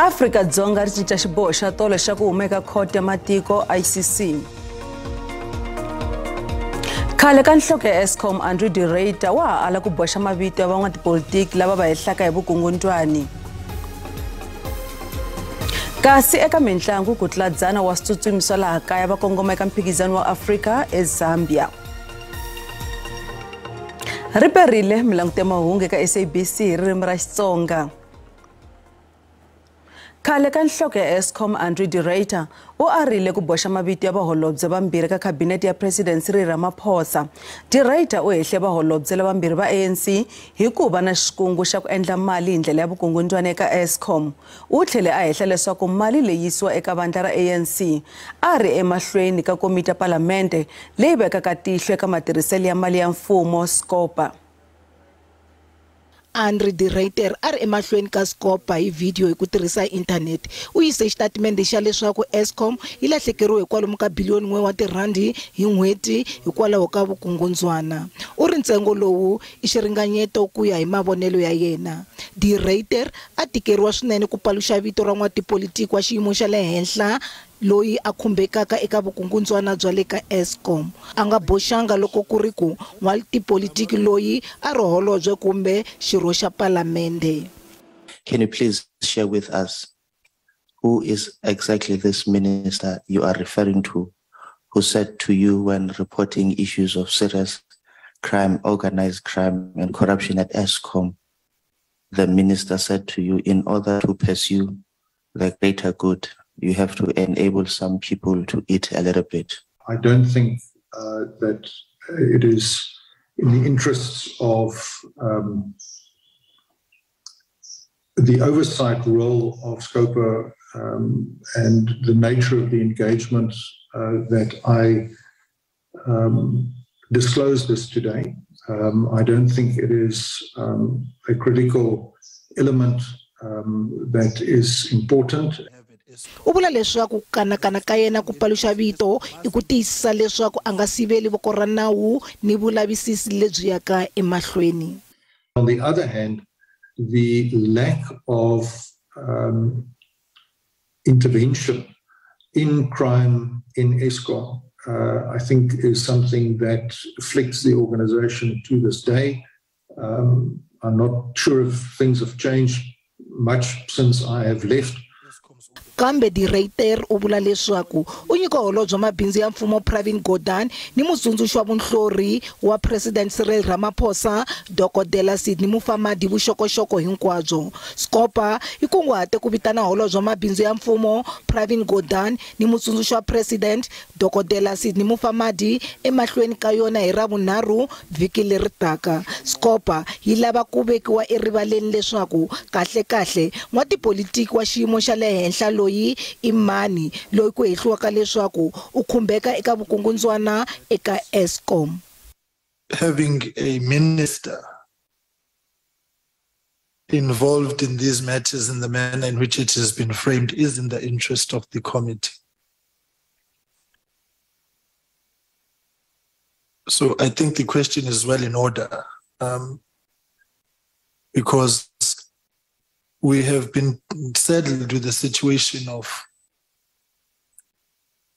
Afrika-Dzonga ri cinca xiboho xa tolo xa ku huma eka khoto ya matiko ICC. Khale ka nhloko ya Eskom Andrew de Ruyter wa ha ala ku boxa mavito ya van'watipolitiki lava va hehlaka hi vukungundzwani. Kasi eka mintlangu ku tlula 100 wa switsutsumi swa laha kaya va kongoma eka mphikizano wa Afrika eZambia. Ri perile milanguto ya mahungu eka SABC hi ririmi ra Xitsonga. Khale ka nhloko ya Eskom Andrew de Ruyter u arile ku boxa mavito ya vaholobye vambirhi ka khabinete ya President Cyril Ramaphosa. De Ruyter u hehle vaholobye lavambirhi va ANC hi ku va na xikungu xa ku endla mali hi ndlela ya vukungundzwana eka Eskom. U tlhele a hehla leswaku mali leyi yisiwa eka vandla ra ANC a ri emahlweni ka komiti ya Palamende leyi vekaka tihlo eka matirhiselo ya mali ya mfumo SCOPA. Andrew de Ruyter a ri emahlweni ka SCOPA hi vhidiyo hi ku tirhisa inthanete. U yise xitatimende xa leswaku Eskom yi lahlekeriwe hi kwalomu ka biliyoni 1 wa tirhandi hi n'hweti hikwalaho ka vukungundzwana. U ri ntsengo lowu i xiringanyeto ku ya hi mavonelo ya yena. De Ruyter a tikeriwa swinene ku paluxa vito ra n'watipolitiki wa xiyimo xa le henhla loyi a khumbekaka eka vukungundzwana bya le ka Eskom. A nga boxanga loko ku ri ku n'watipolitiki loyi a ri holobye kumbe xirho xa palamende. Can you please share with us who is exactly this minister you are referring to, who said to you when reporting issues of serious crime, organized crime and corruption at Eskom, the minister said to you, in order to pursue the greater good, you have to enable some people to eat a little bit? I don't think that it is in the interests of the oversight role of SCOPA and the nature of the engagement that I disclose this today. I don't think it is a critical element that is important. U vula leswaku ku kanakana ka yena ku paluxa vito i ku tiyisisa leswaku a nga siveli voko ra nawu ni vulavisisi lebyi yaka emahlweni. On the other hand, the lack of intervention in crime in Eskom, I think, is something that afflicts the organization to this day. I'm not sure if things have changed much since I have left. Kambe de Ruyter u vula leswaku u nyika holobye wa mabindzu ya mfumo Pravin Gordhan ni mutsundzuxi wa vunhlori wa President Cyril Ramaphosa Dokodela Sydney Mufamadi vuxokoxoko hinkwabyo. SCOPA yi kunguhate ku vitana holobye wa mabindzu ya mfumo Pravin Gordhan ni mutsundzuxi wa President Dokodela Sydney Mufamadi emahlweni ka yona hi Ravunharhu vhiki leri taka. SCOPA yi lava ku vekiwa erivaleni leswaku kahlekahle n'watipolitiki wa xiyimo xa le henhla loyi i mani loyi ku hehliwaka leswaku u khumbeka eka vukungundzwana eka Eskom. Having a minister involved in these matters in the manner in which it has been framed is in the interest of the committee. So I think the question is well in order, because we have been saddled with the situation of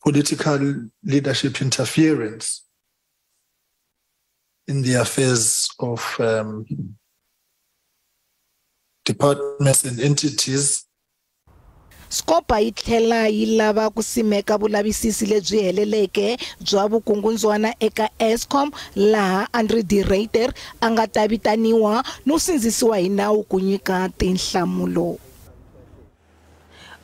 political leadership interference in the affairs of departments and entities. SCOPA yi tlhela yi lava ku simeka vulavisisi lebyi heleleke bya vukungundzwana eka Eskom, laha Andrew de Ruyter a nga ta vitaniwa no sindzisiwa hi nawu ku nyika tinhlamulo.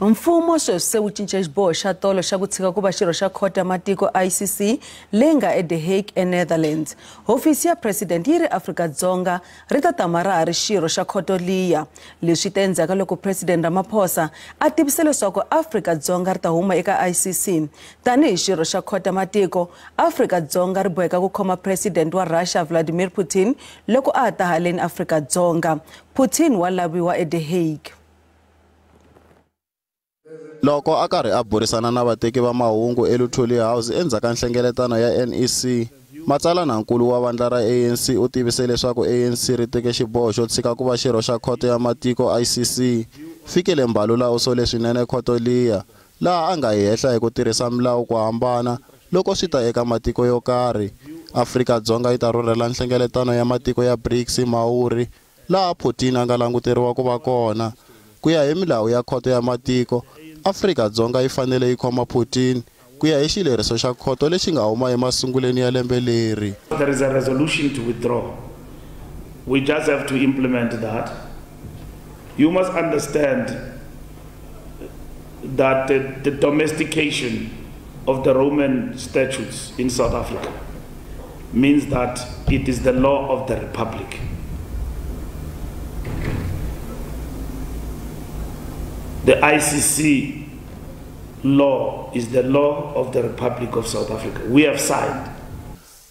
Mfumo sweswi se wu cince xiboho xa tolo xa ku tshika ku va xirho xa khoto ya matiko ICC leyi nga eThe Hague eNetherlands. Hofisi ya President yi ri Afrika-Dzonga ri ta tama ra ha ri xirho xa khoto liya. Leswi ta endzhaku ka loko President Ramaphosa a tivise leswaku Afrika-Dzonga ri ta huma eka ICC. Tanihi xirho xa khoto ya matiko, Afrika-Dzonga ri boheka ku khoma President wa Russia Vladimir Putin loko a ha ta haleni Afrika-Dzonga. Putin wa laviwa eThe Hague. Loko a karhi a burisana na vateki va mahungu eLuthuli House endzhaku ka nhlengeletano ya NEC, matsalanankulu wa vandla ra ANC u tivise leswaku ANC ri teke xiboho xo tshika ku va xirho xa khoto ya matiko ICC. Fikile Mbalula u sole swinene khoto liya laha a nga yi hehla hi ku tirhisa milawu ku hambana loko swi ta eka matiko yo karhi. Afrika-Dzonga yi ta rhurhela nhlengeletano ya matiko ya BRICS Mhawuri laha Putin a nga languteriwa ku va kona. Ku ya hi milawu ya khoto ya matiko, Afrika-Dzonga yi fanele yi khoma Putin ku ya hi xileriso xa khoto lexi nga huma emasungulweni ya lembe leri. There is a resolution to withdraw. We just have to implement that. You must understand that the domestication of the Roman statutes in South Africa means that it is the law of the Republic. The ICC law is the law of the Republic of South Africa. We have signed.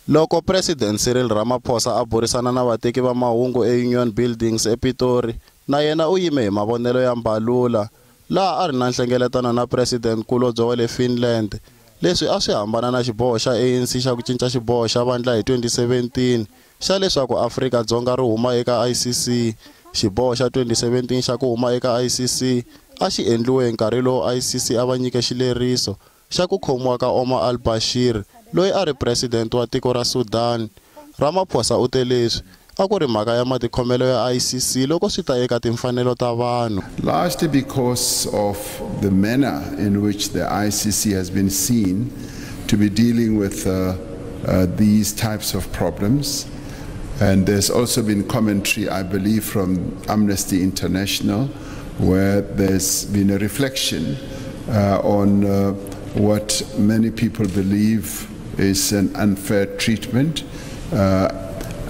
Loko President Cyril Ramaphosa a burisana na vateki va mahungu eUnion Buildings ePitori, na yena u yime hi mavonelo ya Mbalula laha a ri na nhlengeletano na President Kulobye wa le Finland. Leswi a swi hambana na xiboho xa ANC xa ku cinca xiboho xa vandla hi 2017 xa leswaku Afrika-Dzonga ri huma eka ICC. Xiboho xa 2017 xa ku huma eka ICC a xi endliwe hi nkarhi lowu ICC a va nyike xileriso xa ku khomiwa ka Omar al-Bashir loyi a ri president wa tiko ra Sudan. Ramaphosa u te leswi a ku ri mhaka ya matikhomelo ya ICC loko swi ta eka timfanelo ta vanhu. Largely because of the manner in which the ICC has been seen to be dealing with these types of problems. And there's also been commentary, I believe, from Amnesty International, where there's been a reflection on what many people believe is an unfair treatment.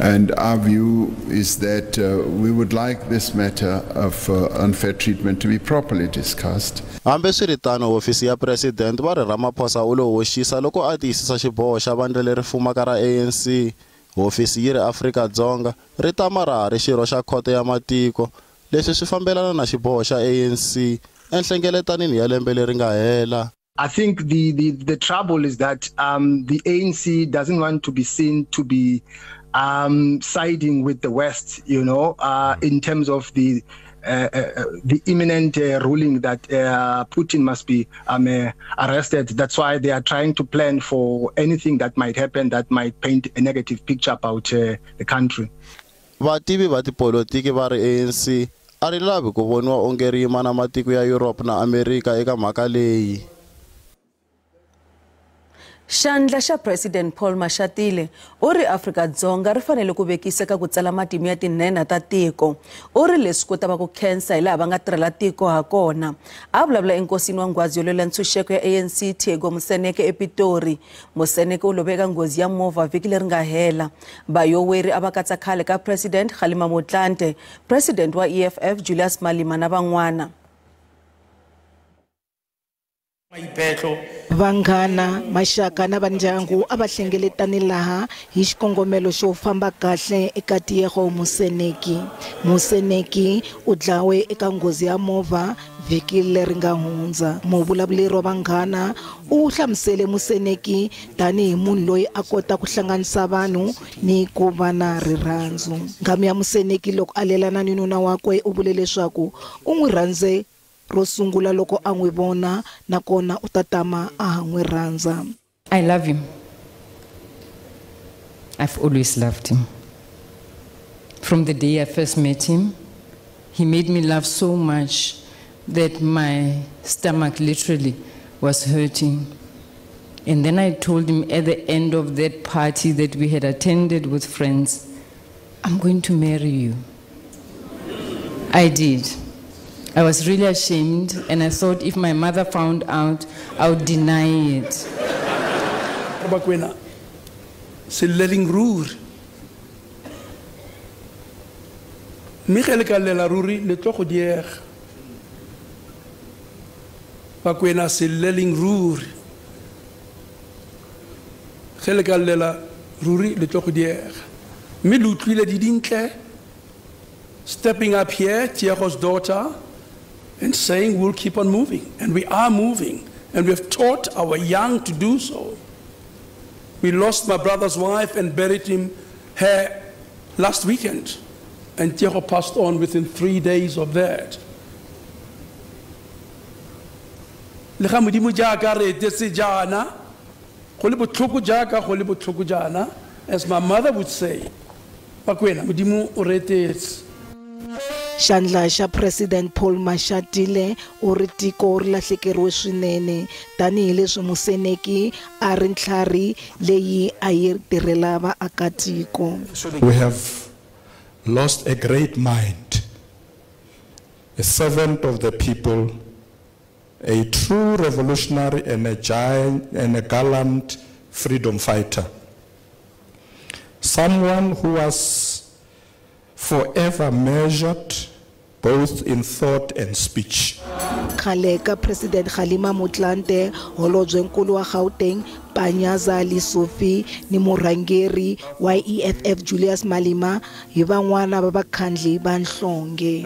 And our view is that we would like this matter of unfair treatment to be properly discussed. Hambiswiritano, hofisi ya president va ri Ramaphosa u lo hoxisa loko a tiyisisa xiboho xa vandla leri fumaka ra ANC. Hofisi yi ri Afrika-Dzonga ri tama ra ha ri xirho xa khoto ya matiko. Leswi swi fambelana na xiboho xa ANC enhlengeletanini ya lembe leri nga hela. I think the trouble is that the ANC doesn't want to be seen to be siding with the West, you know, in terms of the imminent ruling that Putin must be arrested. That's why they are trying to plan for anything that might happen that might paint a negative picture about the country. Vativi va tipolitiki va ri ANC a ri lavi ku voniwa onge ri yima na matiko ya Europe na Amerika eka mhaka leyi. Xandla xa President Paul Mashatile u ri Afrika-Dzonga ri fanele ku vekisa ka ku tsala matimu ya tinhenha ta tiko. U ri leswi ku ta va ku khensa hi laha va nga tirhela tiko ha kona. A vulavula enkosini wa nghwazi yo lwela ntshunxeko ya ANC Tiego Moseneke ePitori. Moseneke u love eka nghozi ya movha vhiki leri nga hela. Vayoweri a va katsa khale ka President Kgalema Motlanthe, President wa EFF Julius Malema na van'wana. Vanghana, maxaka na vandyangu a va hlengeletani laha hi xikongomelo xo famba kahle eka Tiego Moseneke. Moseneke u dlawe eka nghozi ya movha vhiki leri nga hundza. Muvulavuleri wa vanghana u hlamusele Moseneke tanihi munhu loyi a kota ku hlanganisa vanhu ni ku va na rirhandzu. Nghamu ya Moseneke loko a lelana ni nuna wakwe u vule leswaku u n'wi rhandze ro sungula loko a n'wi vona nakona u ta tama a ha n'wi rhandza. I love him. I've always loved him. From the day I first met him, he made me laugh so much that my stomach literally was hurting. And then I told him at the end of that party that we had attended with friends, I'm going to marry you. I did. I was really ashamed, and I thought if my mother found out, I would deny it. Bakwena, se leleng ruri. Mme ge le ka lela ruri, le tlo go diega. Bakwena, se leleng ruri. Ge le ka lela ruri, le tlo go diega. Mme le utlwile di dintle, stepping up here, Tiego's daughter, and saying we'll keep on moving. And we are moving. And we have taught our young to do so. We lost my brother's wife and buried her last weekend. And Tiego passed on within 3 days of that. Le ga Modimo jaaka re etetse jaana, go le botlhoko jaaka go le botlhoko jaana, as my mother would say, Bakwena, Modimo o re etetse. Xandla xa President Paul Mashatile u ri tiko ri lahlekeriwe swinene tanihileswi Moseneke a ri ntlhari leyi a yi tirhela vaakatiko. We have lost a great mind, a servant of the people, a true revolutionary and a giant and a gallant freedom fighter. Someone who was forever measured both in thought and speech. Khale ka President Kgalema Motlanthe, holobyenkulu wa Gauteng Panyaza Lesufi ni murhangeri wa EFF Julius Malema hi van'wana va vakhandli va nhlonge.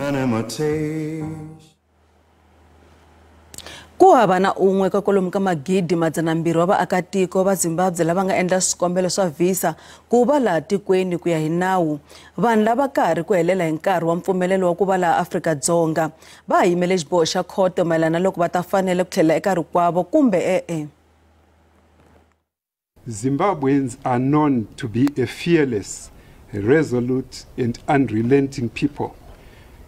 Ku hava na un'we ka kwalomu ka 200,000 wa vaakatiko va Zimbabwe lava nga endla swikombelo swa visa ku va laha tikweni ku ya hi nawu. Vanhu lava ka ha ri ku helela hi nkarhi wa mpfumelelo wa ku va laha Afrika-Dzonga va ha yimele xiboho xa khoto mayelana na loko va ta fanele ku tlhela eka rikwavo kumbe e-e. Zimbabweans are known to be a fearless, resolute and unrelenting people.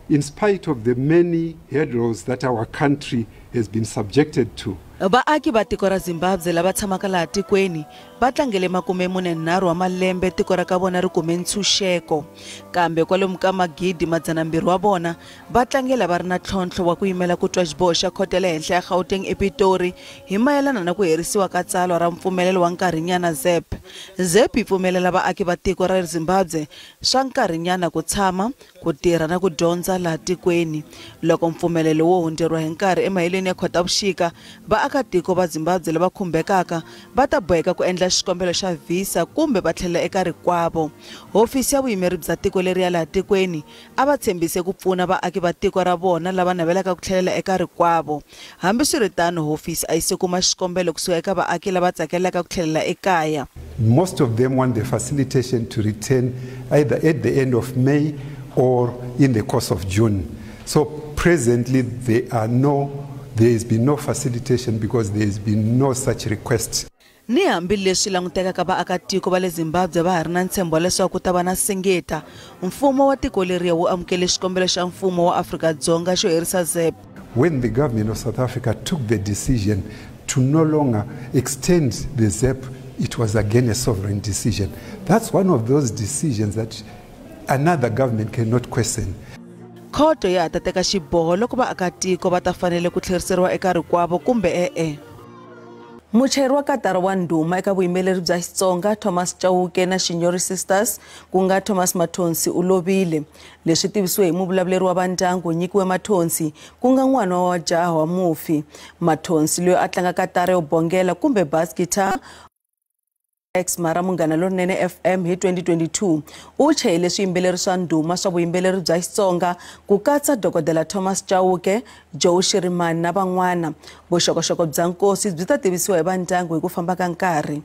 In spite of the many hurdles that our country has been subjected to. Vaaki va tiko ra Zimbabwe lava tshamaka laha tikweni va tlangele 43 wa malembe tiko ra ka vona ri kume ntshunxeko, kambe kwalomu ka 200,000 wa vona va tlangela va ri na ntlhontlho wa ku yimela ku twa xiboho xa khoto ya le henhla ya Gauteng ePitori hi mayelana na ku herisiwa ka tsalwa ra mpfumelelo wa nkarhinyana ZEP. ZEP yi pfumelela vaaki va tiko ra Zimbabwe swa nkarhinyana ku tshama, ku tirha na ku dyondza laha tikweni. Loko mpfumelelo wo hundzeriwa hi nkarhi emaheleni ya Khotavuxika, vaakatiko va Zimbabwe lava khumbekaka va ta boheka ku endla xikombelo xa visa kumbe va tlhela eka rikwavo. Hofisi ya vuyimeri bya tiko leri ya laha tikweni a va tshembise ku pfuna vaaki va tiko ra vona lava navelaka ku tlhelela eka rikwavo. Hambiswiritano, hofisi a yi se kuma xikombelo kusuka eka vaaki lava tsakelaka ku tlhelela ekaya. Most of them want the facilitation to return either at the end of May or in the course of June. So presently there has been no facilitation because there has been no such request. Ni hambileswi langutekaka vaakatiko va le Zimbabwe va ha ri na ntshembo wa leswaku ku ta va na singita, mfumo wa tiko leriya wu amukele xikombelo xa mfumo wa Afrika-Dzonga xo herisa ZEP. When the government of South Africa took the decision to no longer extend the ZEP, it was again a sovereign decision. That's one of those decisions that another government cannot question. Khoto ya ha ta teka xiboho loko vaakatiko va ta fanele ku tlheriseriwa eka rikwavo kumbe e-e. Muchayeri wa katara wa ndhuma eka vuyimbeleri bya Xitsonga Thomas Chauke na Shinyori Sisters ku nga Thomas Mathonsi u lovile. Leswi tivisiwe hi muvulavuleri wa vandyangu Nyikiwe Mathonsi ku nga n'wana wa jaha wa mufi. Mathonsi loyi a tlanga katara yo bongela kumbe bass guitar ex mara Munghana Lonene FM hi 2022 u chayele swiyimbeleri swa ndhuma swa vuyimbeleri bya Xitsonga ku katsa Dokodela Thomas Chauke, Joe Shirimani na van'wana. Vuxokoxoko bya nkosi byi ta tivisiwa hi vandyangu hi ku famba ka nkarhi.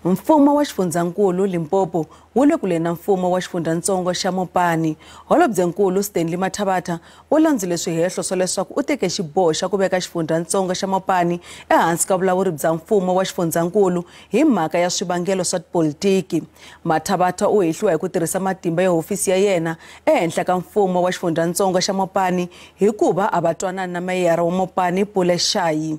Mfumo wa xifundzankulu Limpopo wu le kule na mfumo wa xifundzatsongo xa Mopani. Holobyenkulu Stanley Mathabatha u landzile swihehlo swa leswaku u teke xiboho xa ku veka xifundzatsongo xa Mopani ehansi ka vulawuri bya mfumo wa xifundzankulu hi mhaka ya swivangelo swa tipolitiki. Mathabatha u hehliwa hi ku tirhisa matimba ya hofisi ya yena ehenhla ka mfumo wa xifundzatsongo xa Mopani hikuva a va twanani na meyara wa Mopani Pule Shayi.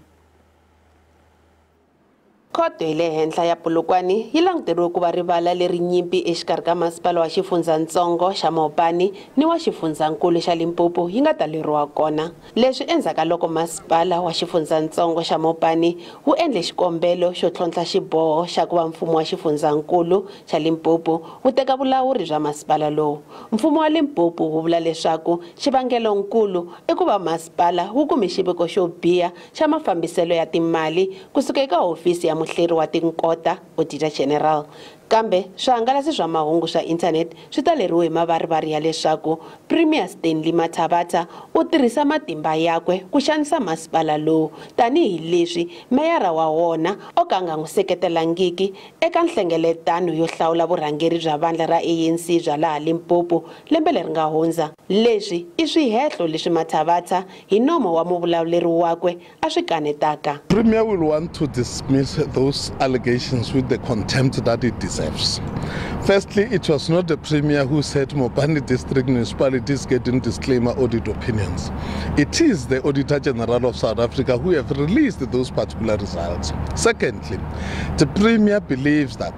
Khoto ya le henhla ya Polokwane yi languteriwe ku va rivala leri nyimpi exikarhi ka masipala wa xifundzatsongo xa Mopani ni wa xifundzankulu xa Limpopo yi nga ta lweriwa kona. Leswi endzhaku ka loko masipala wa xifundzatsongo xa Mopani wu endle xikombelo xo tlhontlha xiboho xa ku va mfumo wa xifundzankulu xa Limpopo wu teka vulawuri bya masipala lowu. Mfumo wa Limpopo wu vula leswaku xivangelonkulu i ku va masipala wu kume xiviko xo biha xa mafambiselo ya timali kusuka eka hofisi ya muhleri wa tinkota, Auditor General. Kambe swihangalasi swa mahungu swa internet swi taleriwe hi mavarivari ya leswaku Premier Stanley Mathabatha u tirhisa matimba yakwe ku xanisa masipala lowu tanihileswi meyara wa wona o ka nga n'wi seketelangiki eka nhlengeletano yo hlawula vurhangeri bya vandla ra ANC bya laha Limpopo lembe leri nga hundza. Leswi i swihehlo leswi Mathabatha hi nomo wa muvulavuleri wakwe a swi kanetaka. Premier will want to dismiss those allegations with the contempt that it deserves. Firstly, it was not the Premier who said Mopani District Municipality is getting disclaimer audit opinions. It is the Auditor General of South Africa who have released those particular results. Secondly, the Premier believes that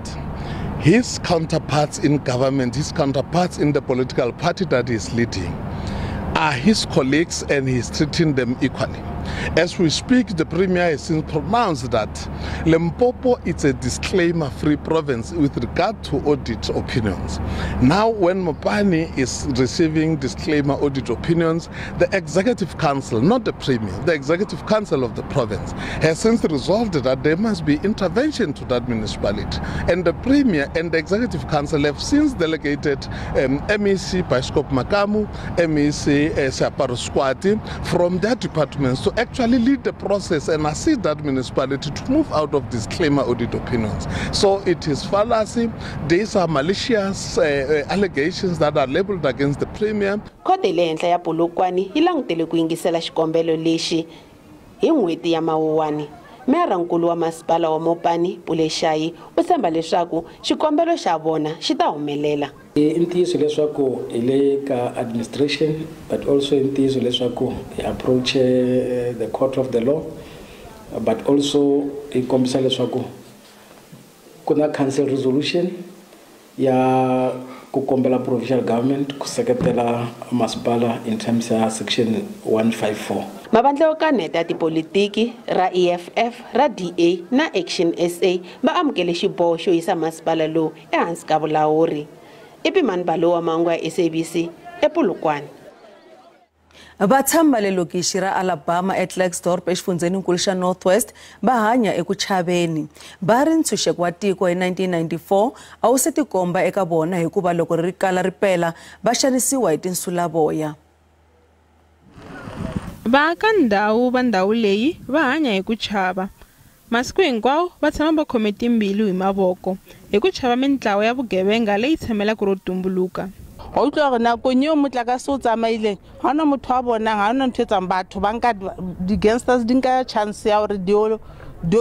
his counterparts in government, his counterparts in the political party that he is leading, are his colleagues and he is treating them equally. As we speak, the Premier has since pronounced that Limpopo is a disclaimer-free province with regard to audit opinions. Now, when Mopani is receiving disclaimer audit opinions, the Executive Council, not the Premier, the Executive Council of the province has since resolved that there must be intervention to that municipality. And the Premier and the Executive Council have since delegated MEC Bishop Makamu, MEC Seaparo Sekoati from their departments to actually lead the process and assist that municipality to move out of disclaimer audit opinions. So it is fallacy. These are malicious allegations that are labeled against the Premier. Khoto le henhla ya Polokwane yi langutele ku yingisela xikombelo lexi hi n'hweti ya Mawuwani. Meyara-nkulu wa masipala wa Mopani, Pule Shayi, u tshemba leswaku xikombelo xa vona xi ta humelela. I ntiyiso leswaku hi le ka administration, but also i ntiyiso leswaku hi approach the court of the law, but also hi kombisa leswaku ku na council resolution ya ku kombela provincial government ku seketela masipala in terms ya section 154. Mavandla yo kaneta ya tipolitiki ra EFF, ra DA na Action SA va amukele xiboho xo yisa masipala lowu ehansi ka vulawuri. Ipimani Balowa, mahungu ya SABC ePolokwane. Vatshami va le lokixi ra Alabama eKlerksdorp exifundzheninkulu xa North West va hanya eku chaveni. Va ri ntshunxeko wa tiko hi 1994 a wu se tikomba eka vona hikuva loko ri kala ri pela va xanisiwa hi tinsulavoya. Vaakandhawu va ndhawu leyi va hanya hi ku chava. Masiku hinkwawo va tshama va khome timbilu hi mavoko hi ku chava mintlawa ya vugevenga leyi tshamelaka ro tumbuluka. Wa utlwa hore nakong eo motlakase o tsamaileng ha hona motho a bonang, ha hona ntho e etsang. Batho ba nka di-gangsters di nka chance ya hore di yo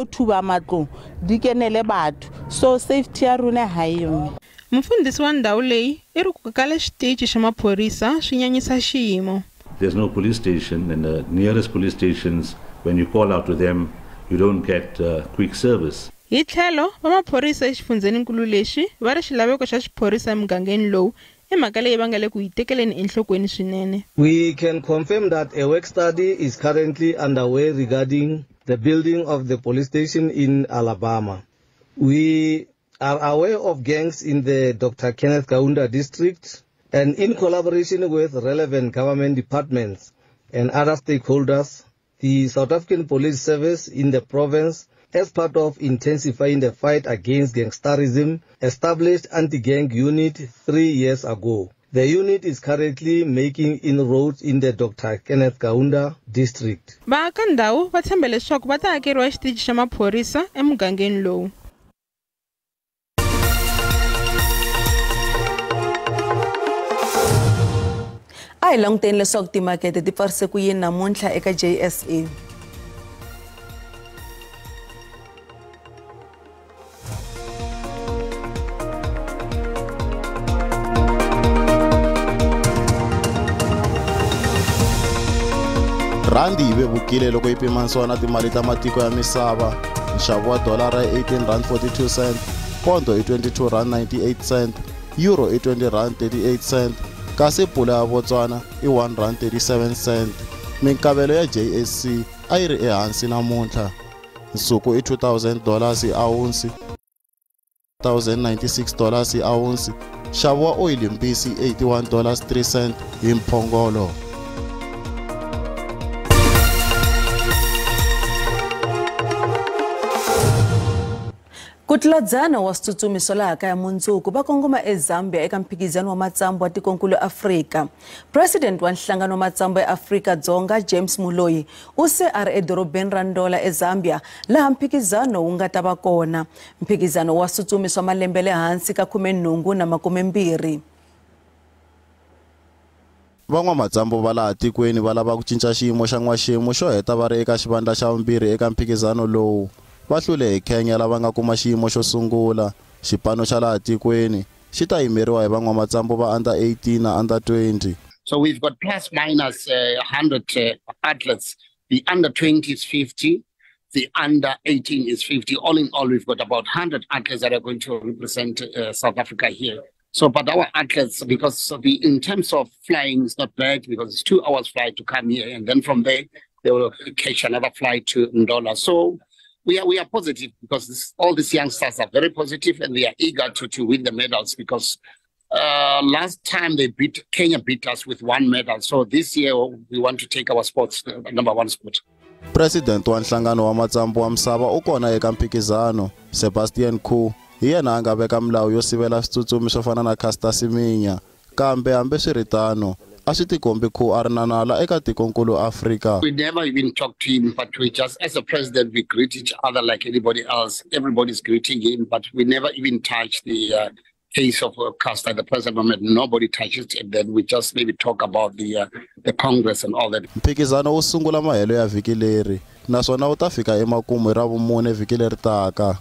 thuba matlong, di kenele batho. So safety ya rona ha eyo. Mufundhisi wa ndhawu leyi i ri ku kala xitichi xa maphorisa swi nyanyisa xiyimo. There's no police station, and the nearest police stations, when you call out to them, you don't get quick service. Hi tlhelo va maphorisa exifundzheninkulu lexi va ri xilaveko xa xiphorisa emugangeni lowu i mhaka leyi va nga le ku yi tekeleni enhlokweni swinene. We can confirm that a work study is currently underway regarding the building of the police station in Alabama. We are aware of gangs in the Dr. Kenneth Kaunda district, and in collaboration with relevant government departments and other stakeholders, the South African Police Service in the province, as part of intensifying the fight against gangsterism, established anti-gang unit 3 years ago. The unit is currently making inroads in the Dr. Kenneth Kaunda district. Vaakandhawu va tshemba leswaku va ta hakeriwa xitichi xa maphorisa emugangeni lowu. A hi languteni leswaku timakete ti pfarise ku yini namuntlha eka JSE. Randi yi vevukile loko yi pimanisiwa na timali ta matiko ya misava. Nxavo wa dolara i R18.42, pondo i R22.98, euro i R20.38, kasi pula ya Botswana i R1.37. Minkavelo ya JSE a yi ri ehansi namuntlha. Nsuku i $2,000 hi awunsi, $1,096 hi awunsi. Nxavo wa oyili mbisi i $81.03 hi mphongolo. Ku tlula 100 wa switsutsumi swa laha kaya mundzuku va kongoma eZambia eka mphikizano wa matsambu wa tikonkulu Afrika. President wa nhlangano wa matsambu ya Afrika-Dzonga James Muloyi u se a ri edorobeni ra Ndola eZambia laha mphikizano wu nga ta va kona. Mphikizano wa switsutsumi swa malembe le hansi ka 18 na 20. Van'wamatsambu va laha tikweni va lava ku cinca xiyimo xa n'waxemu xo heta va ri eka xivandla xa vumbirhi eka mphikizano lowu. Va hlule hi Kenya lava nga kuma xiyimo xo sungula. Xipano xa laha tikweni xi ta yimeriwa hi van'wamatsambu va under 18 na under 20. So we've got plus minus 100 athletes. The under 20 is 50, the under 18 is 50. All in all, we've got about 100 athletes that are going to represent South Africa here. So, but our athletes, because in terms of flying, it's not bad because it's 2 hours flight to come here, and then from there they will catch another flight to Ndola. So we are positive because all these youngsters are very positive and they are eager to win the medals because last time they beat Kenya beat us with 1 medal. So this year we want to take our sports, number 1 spot. President wa nhlangano wa matsambu wa misava u kona eka mphikizano, Sebastian Coe. Hi yena a nga veka milawu yo sivela switsutsumi swo fana na Caster Semenya, kambe hambiswiritano a swi tikombi Coe a ri na nala eka tikonkulu Afrika. We never even talk to him, but we just, as a president, we greet each other like anybody else. Everybody's greeting him, but we never even touch the case of Caster at the present moment. Nobody touches it, and then we just maybe talk about the Congress and all that. Mphikizano wu sungula mahelo ya vhiki leri naswona wu ta fika emakumu hi Ravumune vhiki leri taka.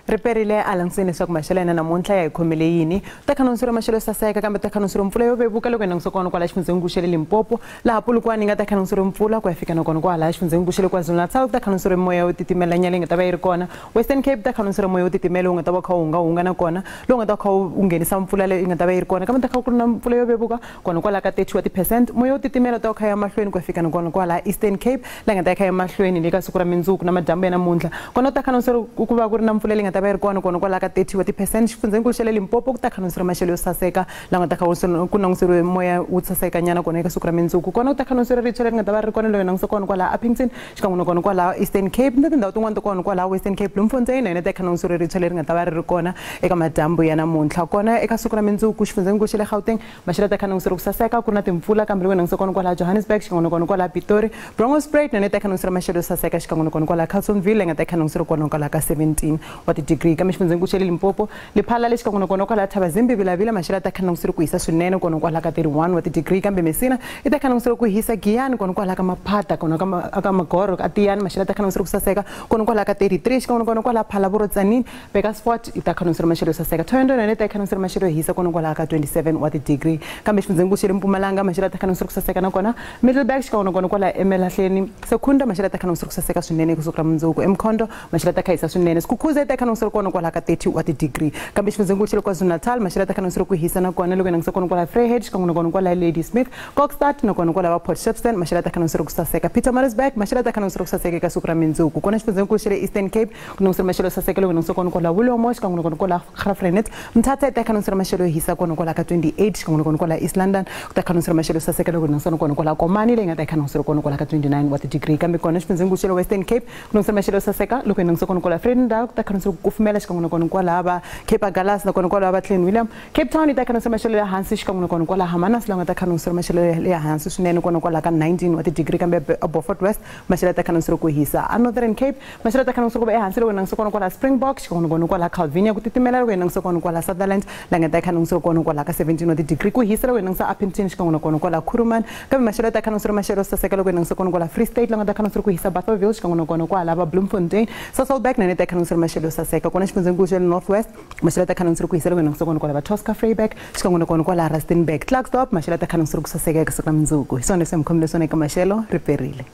Riperile a languseni leswaku maxelo ya hina namuntlha ya hi khomele yini. Ta kha maxelo saseka kambe ta kha mpfula yo vevuka loko hi langusa kona kwala xifundzheni xa le Limpopo laha Polokwane yi nga ta kha mpfula ku ya fika na kona kwala xifundzheni xa le KwaZulu-Natal ta kha moya wo titimela nyana leyi nga ta va yi ri kona. Western Cape ta kha moya wo titimela wu nga ta va kha wu hunga na kona lowu nga ta kha wu nghenisa mpfula leyi nga ta va yi ri kona kambe ta kha ku ri na mpfula yo vevuka kona kwala ka 30% moya wo titimela ta kha ya mahlweni ku ya fika na kona kwala Eastern Cape la nga ta kha ya mahlweni le ka siku ra mindzuku na madyambu ya namuntlha kona ta kha ku va ku ri na mpfula leyi nga ta va yi ri kona kona kwala ka 30% xifundzheni xa le Limpopo ku ta kha maxelo yo saseka la nga ta kha ku languseriwe moya wo saseka nyana kona eka siku ra mindzuku kona ku ta kha languseriwe ritshwa leri nga ta va ri kona loyi langusa kona kwala Upington xikan'we na kona kwala Eastern Cape na tindhawu tin'wana ta kona kwala Western Cape Bloemfontein na yona ta kha languseriwe ritshwa leri nga ta va ri kona eka madyambu ya namuntlha kona eka siku ra mindzuku xifundzheni xa le Gauteng maxelo ta kha languseriwe ku saseka ku ri na timpfula kambe loyi langusa kona kwala Johannesburg xikan'we na kona kwala Pretoria Bronkhorstspruit na yona ta kha languseriwe maxelo yo saseka xikan'we na kona kwala Carltonville leyi nga ta kha languseriwe kona kwala ka 17 wa degree kambe xifundzheni xa le Limpopo Lephalale xikan'we na kona kwala Thabazimbi Vilavila maxelo ta kha languseriwe ku hisa swinene kona kwala ka 31 wa degree kambe Messina i ta kha languseriwe ku hisa Giyani kona kwala ka Maphata kona ka Magoro ka Tiyani maxelo ta kha languseriwe ku saseka kona kwala ka 33 xikan'we na kona kwala Phalaborwa Tzaneen Burgersfort i ta kha languseriwe maxelo yo saseka Thohoyandou na yona ta kha languseriwe maxelo yo hisa kona kwala ka 27 wa degree kambe xifundzheni xa le Mpumalanga maxelo ta kha languseriwe ku saseka na kona Middelburg xikan'we na kona kwala Emalahleni Secunda maxelo ta kha languseriwe ku saseka swinene kusuka ra mundzuku eMkhondo maxelo ta kha hisa swinene Skukuza ta kha languseriwe kona kwala ka 30 wa degree kambe xifundzheni xa le KwaZulu-Natal maxelo ta kha languseriwe ku hisa na kona loko hi langusa kona kwala Vryheid xikan'we na kona kwala Ladysmith Kokstad na kona kwala va Port Shepstone maxelo ta kha languseriwe ku saseka Pietermaritzburg maxelo ta kha languseriwe ku saseka eka siku ra mindzuku kona xifundzheni xa le Eastern Cape ku languseriwe maxelo yo saseka loko hi langusa kona kwala Wulomo xikan'we na kona kwala Graaff-Reinet Mthatha ta kha languseriwe maxelo yo hisa kona kwala ka 28 xikan'we na kona kwala East London ku ta kha languseriwe maxelo yo saseka loko hi langusa kona kwala Komani leyi nga ta kha languseriwe kona kwala ka 29 wa degree kambe kona xifundzheni xa le Western Cape ku languseriwe maxelo yo saseka loko hi langusa kona kwala Vredendal ku ta kha languseriwe ku kufumela xikan'we na kona kwala va Cape Agulhas na kona kwala va Clan William Cape Town yi ta kha languseriwe maxelo ya hansi xikan'we na kona kwala Hermanus la nga ta kha languseriwe maxelo ya hansi swinene kona kwala ka 19 wa degree kambe Beaufort West maxelo ta kha languseriwe ku hisa a Northern Cape maxelo ta kha languseriwe ku va ehansi loko hi langusa kona kwala Springbok xikan'we na kona kwala Calvinia ku titimela loko hi langusa kona kwala Sutherland la nga ta kha languseriwe kona kwala ka 17 wa degree ku hisa loko hi langusa Upington xikan'we na kona kwala Kuruman kambe maxelo ta kha languseriwe maxelo saseka loko hi langusa kona kwala Free State la nga ta kha languseriwe ku hisa Bothaville xikan'we na kona kwala va Bloemfontein Sasolburg na yona ta kha languseriwe maxelo saseka kona xifundzheni xa le North West maxelo ta kha languseriwe ku hisa loko hi langusa kona kwala va Tosca Vryburg xikan'we na kona kwala Rustenburg Klerksdorp maxelo ta kha languseriwe ku saseka eka siku ra mundzuku hi swona leswi hi mi khomile swona eka maxelo ri perile.